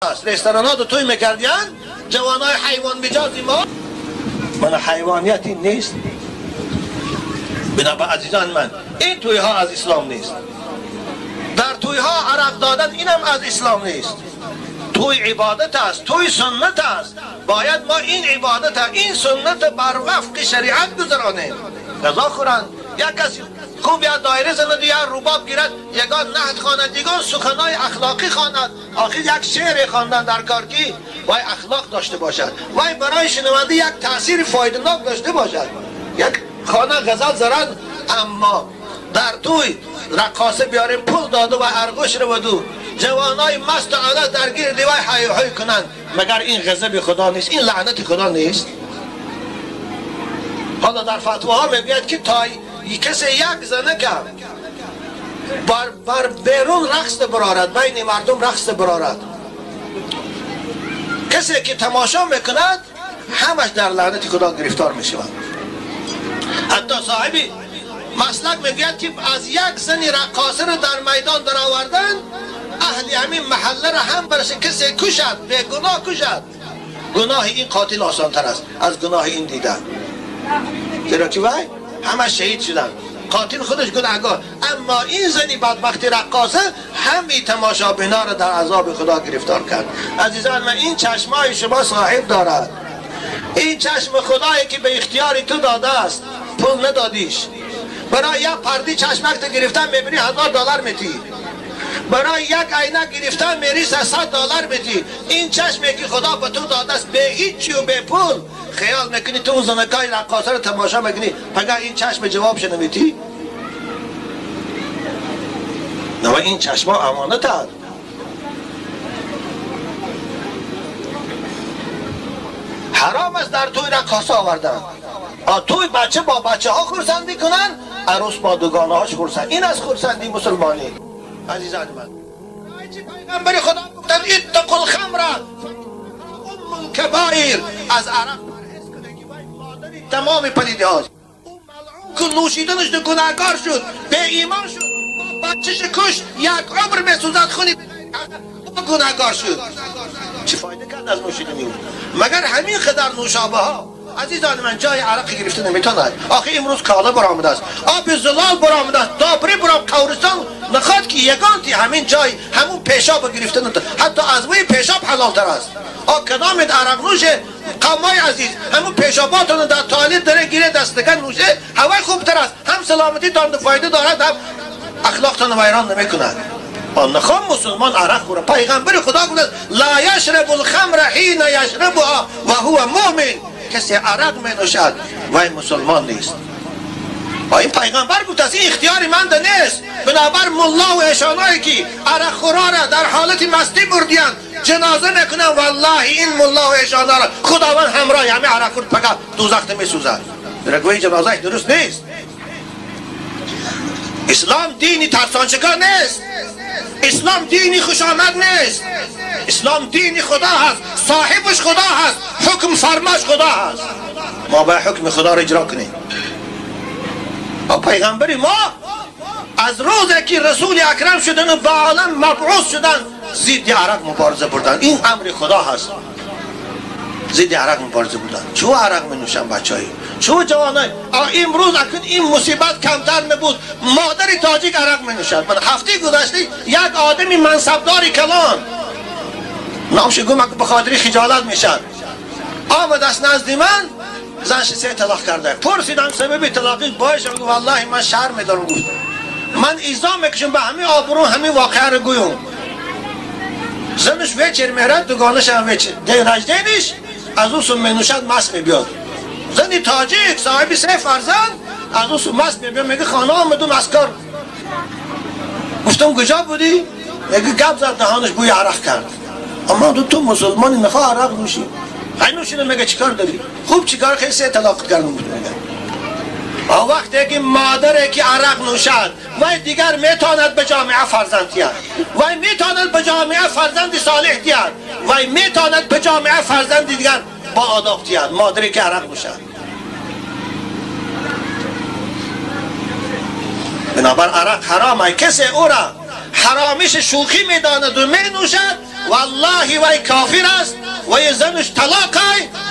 Ресторанҳо туй мекардиянд, ҷавонҳои ҳайвонмиҷози мо. Мана ҳайвоният ин нест. Бинобар азизони ман, ин туйҳо аз ислом нест. Дар туйҳо арақ додан инам аз ислом нест. Туй ибодат аст, туй суннат аст. Бояд мо ин ибодат, ин суннат бар вафқи шариат гузаронем. Ғазо хӯранд, як кас хуб як доира занад, як рубоб гирад, ягон наҳд хонад, ягон суханои ахлоқӣ хонад. Охир як шеъре хондан дар кор ки вай ахлоқ дошта бошад, вай барои шунаванда як таъсири фоиданок дошта бошад. Як хона ғазал зарад, аммо дар туй раққоса биёрем, пул доду ва арғуш раваду ҷавонои масту ала дар гирди вай ҳайҳой кунанд, магар ин ғазаби худо нест? Ин лаънати худо нест? Ҳоло дар фатвоҳо мегӯяд ки то касе як занакам бар берун рақс барорад, байни мардум рақс барорад, касе ки тамошо мекунад ҳамаш дар лаънати худо гирифтор мешавад. Ҳатто соҳиби маслак мегӯяд ки аз як зани раққосаро дар майдон даровардан, аҳли ҳамин маҳалларо ҳам бараш касе кушад, бегуноҳ кушад, гуноҳи ин қотил осонтар аст аз гуноҳи ин дида. Зеро ки вай ҳама шаҳид шуданд, қотил худаш гунаҳгор, аммо ин зани бадбахти раққоса ҳами тамошобиноро дар азоби худо гирифтор кард. Азизон ман, ин чашмҳои шумо соҳиб дорад. Ин чашми худое ки ба ихтиёри ту додааст, пул надодиш. Барои як парди чашмакта гирифтан мебинӣ $1000 метӣ, барои як айнак гирифтан мери $100 метӣ. Ин чашме ки худо ба ту додааст бе ҳиччию бе пул, хиёл мекунӣ ту занакҳои раққосаро тамошо мекунӣ, пагар ин чашм ҷавобшо наметӣ? На, ин чашмҳо амонатанд. Ҳаром аст дар туй раққоса овардан. Туй бача бо бачаҳо хурсандӣ кунанд, арӯс бо дугонаҳош хурсанд. Ин аз хурсандии мусулмонӣ. Азизони ман, пайғамбари худо гуфтанд: иттақул хамра уммул кабаир. Аз арақ парҳез кунед ки вай модари тамоми палидиҳост. Ӯ малъун ку нӯшиданаш гунаҳкор шуд, беимон шуд, бачаша кушт, як умр месӯзад хуни гунаҳкор шуд. Чӣ фоида кард аз нӯшидани ӯ? Магар ҳамин қадар нӯшобаҳо, азизони ман, ҷои арақ гирифта наметавонад. Охир имрӯз кола баромадааст, оби зулол баромадааст, добрӣ баром, қавристон нахоҳад ки ягонти ҳамин ҷой ҳамун пешобро гирифта натавонад. Ҳатто аз вуи пешоб ҳалолтар аст. Кадомед арақнӯше, қавмои азиз, ҳамун пешоботонро дар тоалет даре гире дастака нӯше, ҳавай хубтар аст, ҳам саломатитон фоида дорад, ҳам ахлоқтонро вайрон намекунад. Нахом мусулмон арақ хӯра. Пайғамбари худо гуфтааст: ла яшрабу лхамра ҳина яшрабуҳа ва ҳува мӯмин. Касе арақ менӯшад вай мусулмон нест. Ин пайғамбар гуфтааст, ин ихтиёри манда нест. Бинобар муллову эшоное ки арақхӯрора дар ҳолати мастӣ бурдиянд, ҷаноза мекунанд, валлоҳи ин муллову эшонара худованд ҳамроҳи ҳамин арақхӯр пага дӯзахта месӯзад. Рагвои ҷанозааш дуруст нест. Ислом дини тарсончикон нест. Ислом дини хушомад нест. Ислом дини худо ҳаст, соҳибаш худо ҳаст, ҳукм фармош худо ҳаст. Мо бояд ҳукми худоро иҷро кунем. Пайғамбари мо аз рӯзе ки расули акрам шудану ба олам мабъус шуданд, зидди арақ мубориза бурданд. Ин амри худо ҳаст. Зидди арақ мубориза бурданд. Чӯ арақ менӯшанд бачаҳо? Чӯ ҷавонои имрӯз акун ин мусибат камтар набуд. Модари тоҷик арақ менӯшад. Ман ҳафтаи гузашта як одами мансабдори калон, номшо гум ба хотири хиҷолат мешад, омадааст назди ман, занши 3 талоқ карда. Пурсидам сабаби талоқи, боишам гуфт: валлоҳи ман шарм медорам. Гуфт: ман изо мекушам ба ҳамин обрӯ ҳамин воқеаро гӯям. Занаш вечер мерад, дугонашам вечер день рождениш аз ӯ сум менӯшад, маст мебиёд. Зани тоҷик соҳиби 3 фарзанд аз ӯ сум маст мебиёд, мега хона омадум аз кор. Гуфтам куҷо будӣ? Мега гап зад, даҳонаш бӯи арақ кард. Аммо ту мусулмони нахоҳ арақ нӯшӣ. Ҳай нӯшида, мега чикор дорӣ? Хуб чикор, хеле 3 талоқ кардам. Мега вақте ки модаре ки арақ нӯшад, вай дигар метавонад ба ҷомеа фарзанд диҳад, вай метавонад ба ҷомеа фарзанди солеҳ диҳад, вай метавонад ба ҷомеа фарзанди дигар бо одоб диҳад. Модаре ки арақ нӯшад. Бинобар арақ ҳаром ай. Касе ӯра ҳаромиши шӯхӣ медонаду менӯшад, والله وی کافر است و زنش طلاق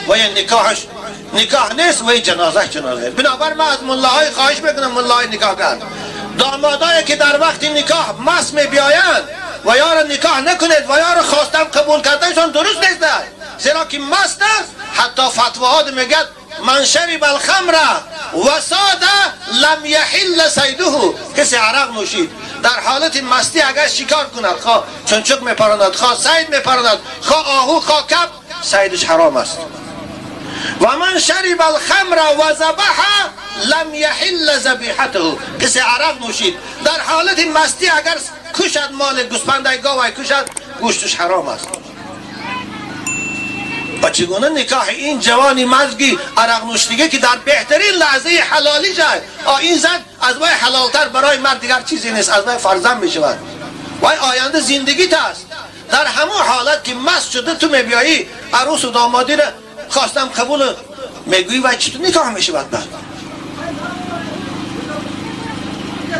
و نکاحش نکاح نیست و جنازه جنازه. بنابر من از ملاهای خواهش میکنم، ملاهای نکاح کرد دامادایی که در وقت نکاح مس می بیایند و یار نکاح نکنید و یار خواستم قبول کردنشان درست نیست، زیرا که مست است. حتی فتواها میگه من شرب الخمر و صاد لم یحل صیده، کسی عرق نوشید در حالت مستی اگر شکار کند، خواه چنچک میپراند، خواه صید میپراند، خواه آهو، خواه کب، صیدش حرام است. و من شرب الخمر و ذبح لم یحل ذبیحته، کسی عرق نوشید در حالت مستی اگر کشد مال گوسفند گاو کشد، گوشتش حرام است. و چگونه نکاح این جوانی مزگی عرق نوشیده که در بهترین لحظه حلالی جای این زن از وای حلالتر برای مرد دیگر چیزی نیست، از وای فرزند می شود، وای آینده زندگی است. در همون حالت که مست شده تو میبیایی عروس و دامادی را خواستم قبول میگویی وای چطور نکاح می شود؟ بعد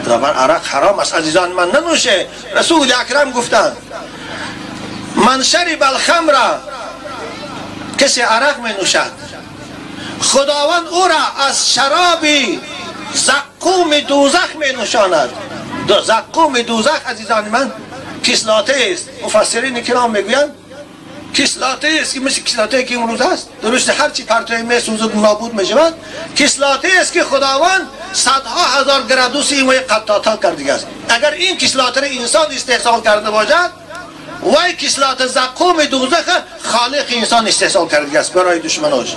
بنابر عرق حرام است عزیزان من، ننوشه. رسول اکرم گفتند من شرب الخمر، کسی عرق می نوشد خداوند او را از شراب زقوم دوزخ می نوشاند. زقوم دوزخ عزیزان من کسلاته است. مفسرین کرام میگویند کسلاته است که مثل کسلاته که امروز است، درست هرچی پرتوی میسوزد نابود میشود. کسلاته است که خداوند صدها هزار گرادوس این وی قطاتا کرده است. اگر این کسلاته را انسان استحصال کرده باشد، وای کسلات زقوم دوزخ خالق انسان استحصال کرده است برای دشمناش.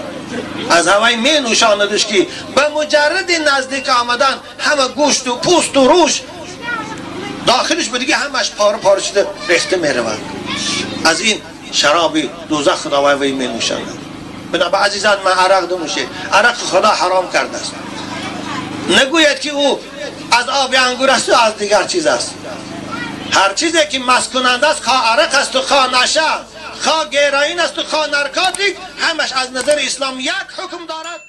از هوای می نوشاندش که به مجرد نزدیک آمدن همه گوشت و پوست و روش داخلش به دیگه همش پاره پاره شده ریخته می رود. از این شراب دوزخ خداوند وی می نوشاند. بنابر عزیزان من عرق نوشه، عرق خدا حرام کرده است. نگوید که او از آب انگور است و از دیگر چیز است. هر چیزی که مست کننده است، خواه عرق است و خواه نشه، خواه گیراین است و خواه نرکاتیک، همش از نظر اسلام یک حکم دارد.